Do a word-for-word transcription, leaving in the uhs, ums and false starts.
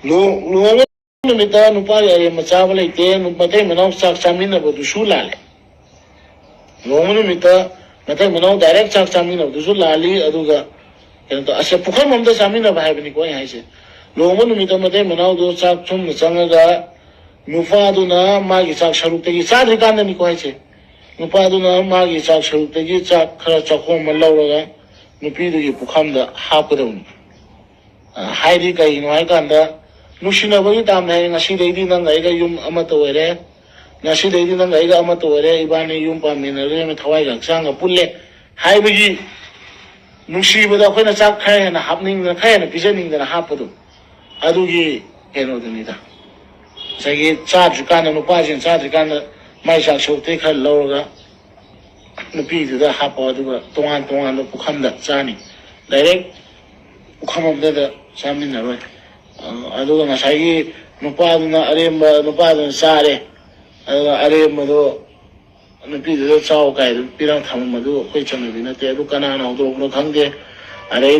ꯂꯨꯍꯣꯡꯕ ꯅꯨꯃꯤꯠꯇ ꯅꯨꯄꯥꯒꯤ ꯑꯔꯦꯝꯕ ꯆꯥꯕ ꯂꯩꯇꯦ꯫ ꯃꯇꯩ ꯃꯅꯥꯎ ꯆꯥꯛ ꯆꯥꯃꯤꯟꯅꯕꯗꯨꯁꯨ ꯂꯥꯜꯂꯦ꯫ ꯂꯨꯍꯣꯡꯕ ꯅꯨꯃꯤꯠꯇ ꯃꯇꯩ ꯃꯅꯥꯎ ꯗꯥꯏꯔꯦꯛ ꯆꯥꯛ ꯆꯥꯃꯤꯟꯅꯕꯗꯨꯁꯨ ꯂꯥꯜꯂꯤ꯫ ꯑꯗꯨꯒ ꯀꯩꯅꯣ ꯇꯧ ꯑꯁꯦ ꯄꯨꯈꯝ ꯑꯃꯗ ꯆꯥꯃꯤꯟꯅꯕ ꯍꯥꯏꯕꯅꯤꯀꯣ ꯑꯩ ꯍꯥꯏꯁꯦ꯫ ꯂꯨꯍꯣꯡꯕ ꯅꯨꯃꯤꯠꯇ ꯃꯇꯩ ꯃꯅꯥꯎꯗꯣ ꯆꯥꯛ ꯊꯨꯝꯅ ꯆꯪꯉꯒ ꯅꯨꯄꯥꯗꯨꯅ ꯃꯥꯒꯤ ꯆꯥꯛ ꯁꯔꯨꯛꯇꯒꯤ ꯆꯥꯗ꯭ꯔꯤꯀꯥꯟꯗꯅꯤꯀꯣ ꯍꯥꯏꯁꯦ꯫ ꯅꯨꯄꯥꯗꯨꯅ ꯃꯥꯒꯤ ꯆꯥꯛ ꯁꯔꯨꯛꯇꯒꯤ ꯆꯥꯛ ꯈꯔ ꯆꯥꯛꯈꯣꯝ ꯑꯃ ꯂꯧꯔꯒ ꯅꯨꯄꯤꯗꯨꯒꯤ ꯄꯨꯈꯝꯗ ꯍꯥꯞꯀꯗꯧꯅꯤ꯫ ꯑ, ꯍꯥꯏꯗꯤ ꯀꯩꯒꯤꯅꯣ ꯍꯥꯏꯀꯥꯟꯗ, ꯅꯨꯡꯁꯤꯅꯕꯒꯤ ꯇꯥꯝꯅ ꯍꯥꯏ, ꯉꯁꯤꯗꯩꯗꯤ ꯅꯪꯒ ꯑꯩꯒ ꯌꯨꯝ ꯑꯃꯠꯇ ꯑꯣꯏꯔꯦ, ꯉꯁꯤꯗꯩꯗꯤ ꯅꯪꯒ ꯑꯩꯒ ꯑꯃꯠꯇ ꯑꯣꯏꯔꯦ, ꯏꯕꯥꯅꯤ ꯌꯨꯝ ꯄꯥꯟꯃꯤꯟꯅꯔꯦ, ꯊꯋꯥꯏꯒ ꯍꯛꯆꯥꯡꯒ ꯄꯨꯜꯂꯦ ꯍꯥꯏꯕꯒꯤ ꯅꯨꯡꯁꯤꯕꯗ ꯑꯩꯈꯣꯏꯅ ꯆꯥꯛ ꯈꯔ ꯍꯦꯟꯅ ꯍꯥꯞꯅꯤꯡꯗꯅ, ꯈꯔ ꯍꯦꯟꯅ ꯄꯤꯖꯅꯤꯡꯗꯅ ꯍꯥꯞꯄꯗꯣ, ꯑꯗꯨꯒꯤ ꯀꯩꯅꯣꯗꯨꯅꯤꯗ꯫ ꯉꯁꯥꯏꯒꯤ ꯆꯥꯗ꯭ꯔꯤꯀꯥꯟꯗ, ꯅꯨꯄꯥꯁꯤꯡ ꯆꯥꯗ꯭ꯔꯤꯀꯥꯟꯗ ꯃꯥꯏ ꯆꯥꯛ ꯁꯔꯨꯛꯇꯩ ꯈꯔ ꯂꯧꯔꯒ ꯅꯨꯄꯤꯗꯨꯗ ꯍꯥꯞꯄꯣ, ꯑꯗꯨꯒ ꯇꯣꯉꯥꯟ ꯇꯣꯉꯥꯟꯕ ꯄꯨꯈꯝꯗ ꯆꯥꯅꯤ꯫ ꯗꯥꯏꯔꯦꯛ ꯄꯨꯈꯝ ꯑꯃꯗꯗ ꯆꯥꯃꯤꯟꯅꯔꯣꯏ꯫ ꯑ, ꯑꯗꯨꯒ ꯉꯁꯥꯏꯒꯤ ꯅꯨꯄꯥꯗꯨꯅ ꯑꯔꯦꯝꯕ, ꯅꯨꯄꯥꯗꯨꯅ ꯆꯥꯔꯦ, ꯑꯗꯨꯒ ꯑꯔꯦꯝꯕꯗꯣ ꯅꯨꯄꯤꯗꯨꯗ ꯆꯥꯎ ꯀꯥꯏꯗ ꯄꯤꯔꯒ ꯊꯝꯃꯝꯕꯗꯨ ꯑꯩꯈꯣꯏ ꯆꯠꯅꯕꯤ ꯅꯠꯇꯦ꯫ ꯑꯗꯨ ꯀꯅꯥꯅ ꯍꯧꯗꯣꯔꯛꯄꯅꯣ ꯈꯪꯗꯦ꯫ ꯑꯗꯩ